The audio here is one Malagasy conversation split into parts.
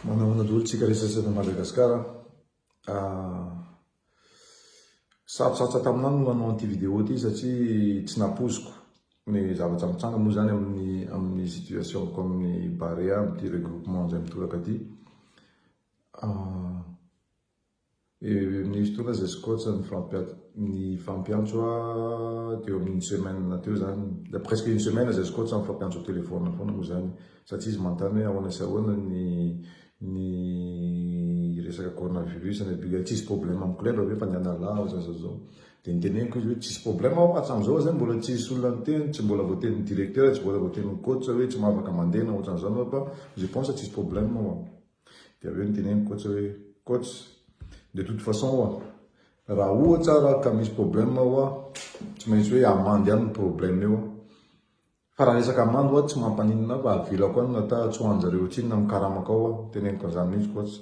Manahoana daholo tsika rehetra eto Madagasikara. Sarotsarotra taminah no nanao an'ity vidéo ity satria tsy nampoiziko ny zavatra mitranga moa zany amin'ny amin'ny situation-ko amin'ny Barea amin'ity regroupement izay mitoraka ity. Nisy fotoana izay scotch nifampiantso aho teo amin'ny une semaine teo izany, presque une semaine izay scotch nifampiantso au téléphone foana moa izany satria izy manontany hoe ahoana sy ahoana ny ny resaka coronavirus any Bulgarie, tsisy problème amin'ny club ve fa ny an'Allah ohatran'izao sy izao. Dia niteneniko izy hoe tsisy problème aho fa hatramin'izao izay mbola tsisy olona niteny, tsy mbola voatenin'ny directeur, tsy mbola voatenin'ny coach hoe tsy mahavaka mandeha na ohatran'izany aho fa je pense tsisy problème aho. Dia avy eo noteneniko coach hoe, coach, de toute façon hoa, raha ohatra ara ka misy problème hoa, tsy maintsy hoe amende ihany ny problème eo. Fa raha resaka amende hoa tsy mampaninona ahy fa avelako any na ta tsy ho anjareo tsinona amin'ny karamako ao hoa, teneniko an'izany mihitsy coach.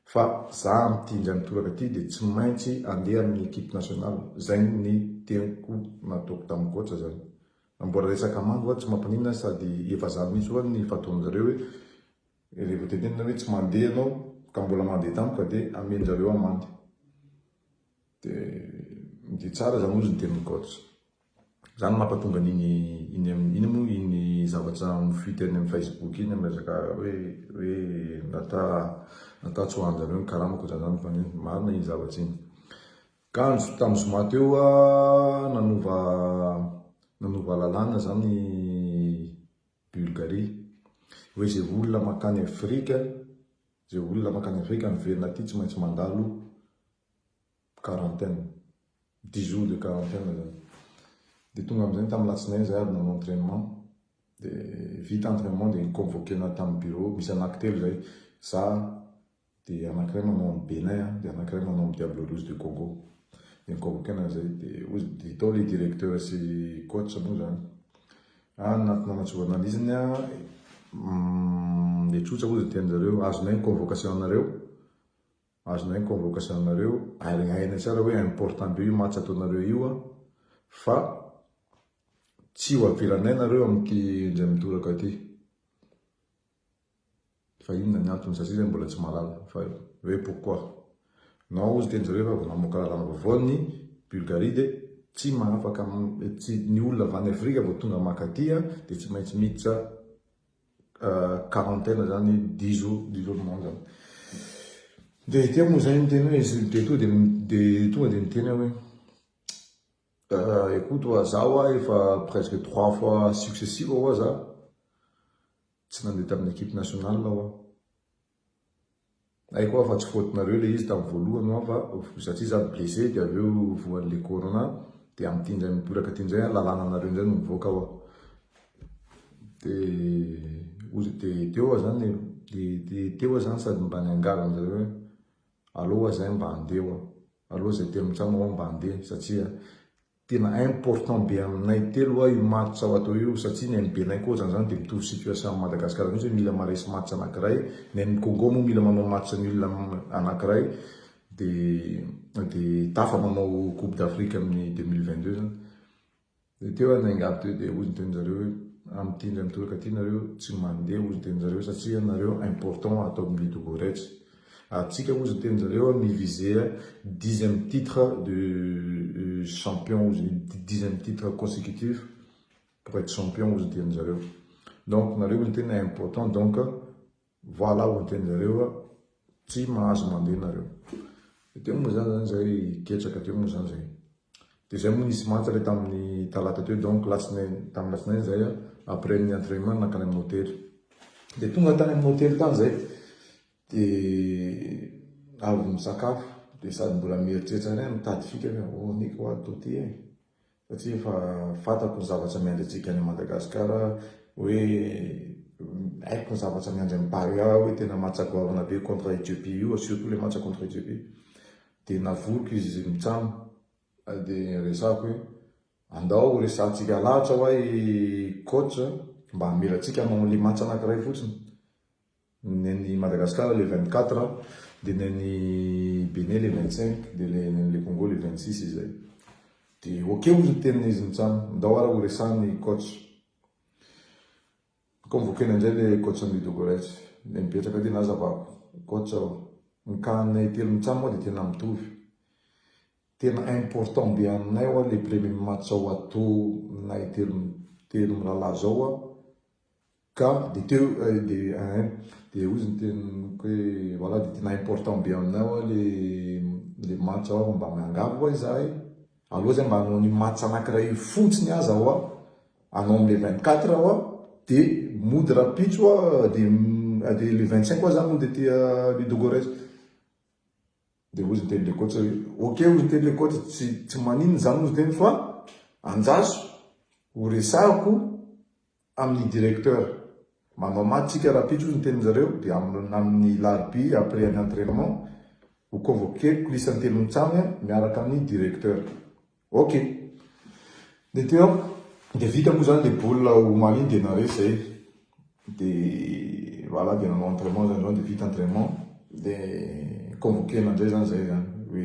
Fa za amin'ity indray mitoraka ity dia tsy maintsy andeha amin'ny équipe nationale, zay ny teniko nataoko tamin'ny coach zany. Raha mbola resaka amende hoa tsy mampaninona sady efa zany mihitsy hoa ny fataonjareo hoe Rehefa tenenina hoe tsy mandeha ianao ka mbola mandeha tampoka dia amen-jareo amandy. Dia dia tsara izany hozy ny tenin'i coach. Izany no mampatonga an'iny iny iny moa iny zavatra mifuite any amin'ny Facebook iny amin'ny resaka hoe hoe nata nata tsy ho an-jareo ny karamako ohatran'izany fa marina iny zavatra iny. Kanjo tamin'ny zoma teo nanova nanova lalàna izany Bulgarie. Hoe izay olona mankany Afrika, izay olona mankany Afrika miverina aty tsy maintsy mandalo quarantaine. Dix jours de quarantaine zany. Dia tonga amin'izay tamin'ny latsinainy izahay avy nanao entrainement. Dia vita entrainement dia ni-convoquer-na tamin'ny bureau, misy anaky telo izay, za, Dia anankiray manao amin'ny Bénin dia anankiray manao amin'ny Diable Rouge du Congo. Dia ni-convoquer-na izay dia hozy dia tao ilay directeur sy coach moa izany. Ah ny antony nanantsovana an'iziny ah, dia tsotra hozy ny tenin-jareo, azonay ny convocation anareo, azonay ny convocation anareo ary hainay tsara hoe important be io match ataonareo io ah, fa tsy ho avelanay nareo amin'ity indray mitoraka ity. Fa inona ny antony satria zay mbola tsy mahalala fa hoe pourquoi. Non hozy teny zareo fa vao namoaka lalàna vaovao ny Bulgarie dia tsy mahafaka tsy ny olona avy any Afrika vao tonga maka aty dia tsy maintsy miditra quarantaine zany dix jours d'isolement zany. Dia teo moa zay niteny hoe dia tonga dia tonga dia niteny aho hoe écoute hoa za hoa efa presque trois fois successive hoa za Tsy nandeha tamin'ny equipe nationale aho. Haiko aho fa tsy faute-nareo ilay izy tamin'ny voalohany hoa fa satria za blessé dia avy eo voan'ilay corona dia amin'ity indray mitoraka ity indray lalànanareo indray no mivoaka hoa. Dia hozy dia teo aho zany dia teo aho zany sady mba niangavy an'zareo hoe aleo hoa zay mba handeha hoa. Aleo zay telo mitsam hoa mba handeha satria Tena important be aminay telo hoa io match ho atao io satria ny an'i Benin koa ohatran'izany dia mitovy situation amin'i Madagascar mihitsy hoe mila maharesy match anakiray, ny an'i Congo moa mila manao match nul anakiray dia dia tafa manao coupe d'Afrique amin'ny 2022 zany. Dia teo aho niangavy teo dia hozy ny tenin-jareo hoe amin'ity indray mitoraka ity nareo tsy mandeha hozy ny tenin-jareo satria nareo important atao amin'ny Ludogorets. Atsika ozy ny tenin-jareo mi-viser dixième titre de champion ozy, dixième titre consécutif pour être champion ozy ny tenin-jareo. Donc nareo ozy ny tena important donc voilà ozy ny tenin-jareo tsy mahazo mandeha nareo. De teo moa zany zany zay ketraka teo moa zany zay. De zay moa nisy match le tamin'ny talata teo donc latsinainy tamin'ny latsinainy zay après ny entrainement nankany amin'ny hotely. De tonga tany amin'ny hotely tany zay. Dia avy misakafo dia sady mbola mieritreritra indray mitady fika hoe oh niko hoa atao ty e! Satria efa fantako ny zavatra miandry antsika any Madagascar hoe haiko ny zavatra miandry an'i Barea hoe tena match goavana be contre Ethiopie io surtout le match contre Ethiopie. Dia navoriko izy mitsam dia resahako hoe andao resahantsika lahatra hoa i coach mba hamela antsika hanao an'le match anankiray fotsiny. Ny an'i Madagascar le 24 dia ny an'i Bénin le 25 dia ny an'i le Congo le 26 izay. Dia ok hozy ny tenin'izy mitsam. Ndao ara ho resahan'ny coach. Convoquer-na indray le coach an'i Ludogorets. Dia mipetraka aty nazavako. coach ô, ny cas anay telo mitsam moa dia tena mitovy. Tena important be aminay hoa le premier match ho ataonay telo telo mirahalahy zao hoa ka de teo de ein de hozy ny teniko hoe voilà de tena important be aminay hoa le le match hoa mba miangavy hoa izahay aleo zay mba hanao ny match anakiray io fotsiny aza hoa anao amle 24 hoa de mody rapitso hoa de de le 25 hoa za mody aty Ludogorets. Dia hozy ny tenin'ilay coach hoe, ok hozy ny tenin'ilay coach, tsy tsy maninona izany hozy ny teniny fa anjaso ho resahako amin'ny directeur. Manao match tsika rahampitso hozy ny tenin-jareo, dia amin'ny amin'ny larobia après ny entrainement ho convoquer-ko lisany telo mitsamy miaraka amin'ny directeur. Ok. Dia teo dia vita moa izany ilay baolina omaly iny dia naresy izay. Dia voilà dia nanao entrainement izany izao dia vita entrainement dia convoquer-na indray izany izay izany hoe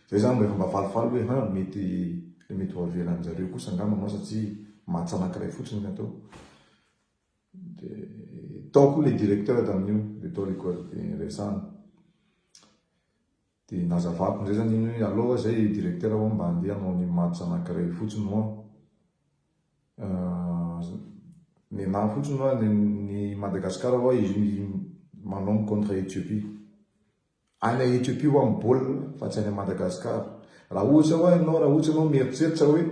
izay izany mba efa mba falifaly hoe ha mety mety ho avelan-jareo kosa angamba anao satria match anankiray fotsiny ny atao. Dia tao koa ilay directeur tamin'io dia tao ilay coach resahana. Dia nazavako indray zany iny hoe aleo zay directeur hoa mba handeha hanao ny match anankiray fotsiny hoa. Nenaha fotsiny hoa ny Madagascar hoa izy manao ny contre Ethiopie. Any Ethiopie hoa ny baolina fa tsy any Madagascar. Raha ohatra hoa ianao raha ohatra ianao mieritreritra hoe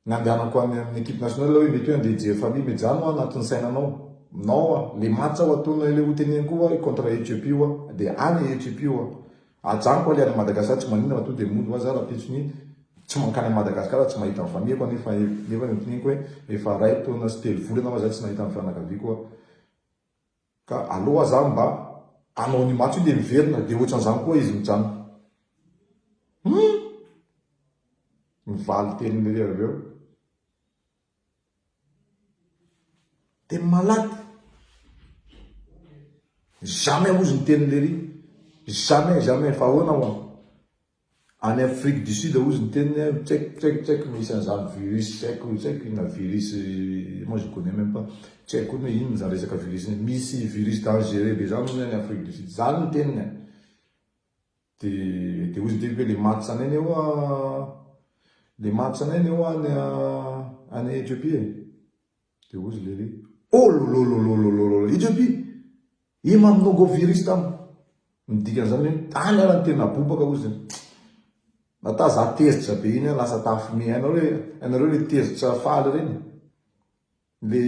Ny andehanako any amin'ny équipe nationale hoe mety hoe andeha hijery famille mety zany hoa anatin'ny sainanao. Non hoa, le match ho ataonay le ho teneniko hoa contre Ethiopie hoa dia any Ethiopie hoa. Ajanoko hoa le any Madagascar tsy maninona fa tonga dia mody hoa za rahampitsony tsy mankany Madagascar tsy mahita ny famille-ko anefa nefa ny teneniko hoe efa ray taona sy telo volana hoa za tsy nahita ny fianakaviako hoa. Ka aleo aza mba hanao ny match io dia miverina dia ohatran'izany koa izy mijanona. Hum! Ny valin-teniny irery avy eo. Dia malade. Jamais hozy ny teniny lery. Jamais, jamais. Fa ahoana hoa? Any Afrique du Sud hozy ny teniny tsy haiko tsy haiko tsy haiko misy an'izany virus tsy haiko tsy haiko inona virus moi je connais même pas tsy haiko koa hoe inona izany resaka virus izany misy virus dangereux be izany hono any Afrique du Sud izany ny teniny e de de hozy ny teniko hoe le match anay anie hoa le match anay anie hoa any any Ethiopie e de hozy lery olololololololo Ethiopie Ima mnogo virus tam. Ny dikan'izany hoe any ara ny tena bobaka ozy. Nata za tezitra be iny lasa tafime hainareo hoe hainareo le tezitra faly reny. Le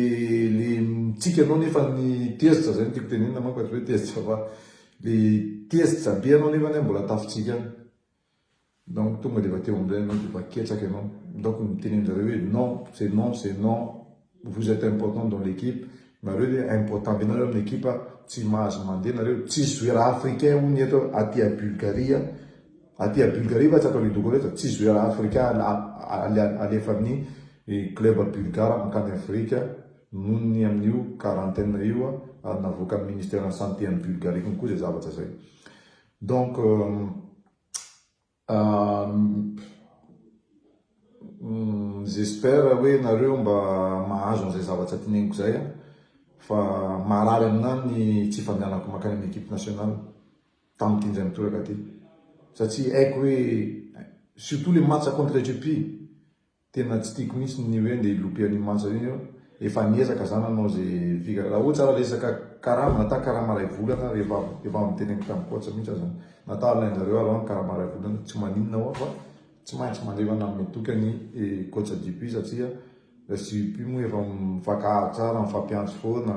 le mitsiky anao nefa ny tezitra zay no tiako tenenina manko fa tsy hoe tezitra fa le tezitra be anao nefa mbola tafitsiky any. Donc tonga dia efa teo amin'izay ianao dia efa ketraka ianao. Donc miteny amin-jareo hoe non, c'est non, c'est non, vous êtes important dans l'équipe, nareo dia important be nareo amin'ny ekipa, tsy mahazo mandeha nareo, tsisy joueur africain hono eto aty à Bulgarie, aty à Bulgarie fa tsy ato Ludogorets, tsisy joueur africain alefa amin'ny club bulgare mankany Afrika noho ny amin'io quarantaine io ary navoakan'ny ministère ny santé any Bulgarie koa izay zavatra izay. Donc J'espère hoe nareo mba mahazo an'izay zavatra teneniko izay fa marary aminah ny tsy fandehanako mankany amin'ny équipe nationale tamin'ity indray mitoraka ity satria haiko hoe surtout le match contre Ethiopie. Tena tsy tiako mihitsy ny hoe ndeha hi-louper an'io match io eo, efa niezaka za nanao ze fika, raha ohatra ary resaka karama, natao karama ray volana ary efa efa avy niteneniko tamin'ny coach mihitsy aza, natao alain-jareo ary ny karama ray volana, tsy maninona hoa fa tsy maintsy mandefa nanome toky an'i coach Dupuis satria Dupuis moa efa mifankahazo tsara, mifampiantso foana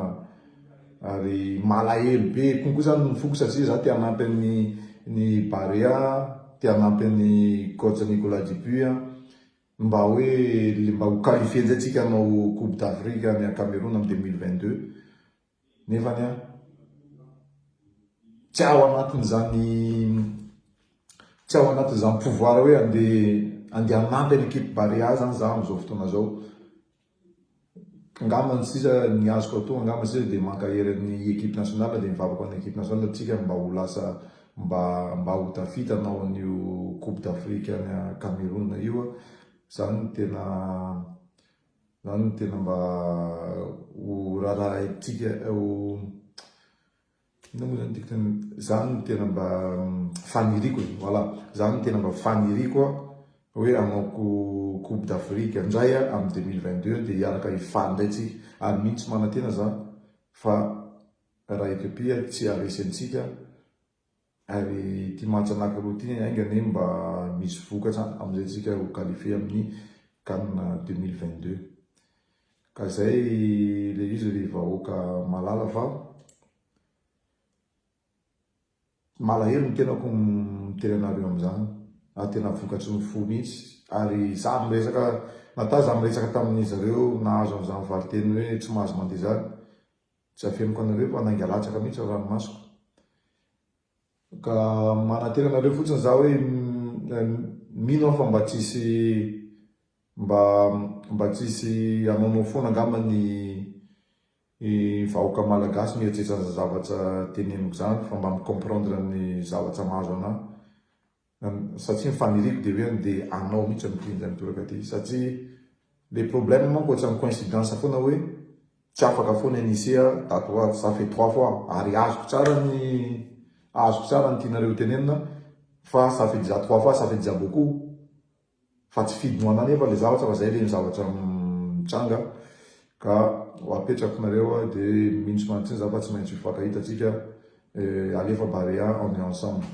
ary malahelo be konko zany ny foko satria za te hanampy an'i ny Barea, te hanampy an'i coach Nicolas Dupuis mba hoe mba ho qualifier ndray tsika hanao coupe d'Afrique any Cameroun am 2022 nefany an tsy ao anatin'izany tsy ao anatin'izany pouvoir hoe andeha andeha hanampy an'ny équipe Barea zany za am'izao fotoana zao. Angamba ny sisa ny azoko atao angamba sisa dia mankahery ny équipe nationale dia mivavaka ho an'ny équipe nationale tsika mba ho lasa mba mba ho tafita hanao an'io coupe d'Afrique any Cameroun io zany no tena zany no tena mba ho raharahaintsika ho. Inona moa zany tiako tenenina? Zany no tena mba faniriako e, voilà, zany no tena mba faniriako hoe hanao coupe d'Afrique ndray amin'ny 2022 dia hiaraka hifaly ndray tsika, ary mino tsy manantena za fa raha Ethiopia tsy haharesy antsika ary ity match anakiroa ity ainga anie mba misy vokatra amin'izay tsika ho qualifier amin'ny can 2022. Ka zay le izy ry vahoaka malala fa malahelo ny tenako miteny anareo amizany ary tena vokatry ny fo mihitsy ary za miresaka nata za miresaka tamin'ny zareo nahazo an'izany valiteny hoe tsy mahazo mandeha zany tsy afeniko anareo fa nainga latsaka mihitsy ny ranomasoko ka manantena anareo fotsiny za hoe mino aho fa mba tsisy Mba mba tsisy hanaonao foana angamba ny vahoaka malagasy mieritreritra an'izany zavatra teneniko izany fa mba mi-comprendre ny zavatra mahazo anà satria ny faniriako dia hoe andeha hanao mihitsy amin'ity indray mitoraka ity satria le problème manko ohatran'ny coïncidence foana hoe tsy afaka foana ny ise daty ho avy ça fait trois fois ary azoko tsara ny azoko tsara ny tianareo tenenina fa ça fait déjà trois fois ça fait déjà beaucoup. Fa tsy fidiny ho anah nefa le zavatra fa zay le zavatra mitranga ka ho apetrako nareo de mino sy manantena za fa tsy maintsy hifankahita tsika alefa Barea on est ensemble.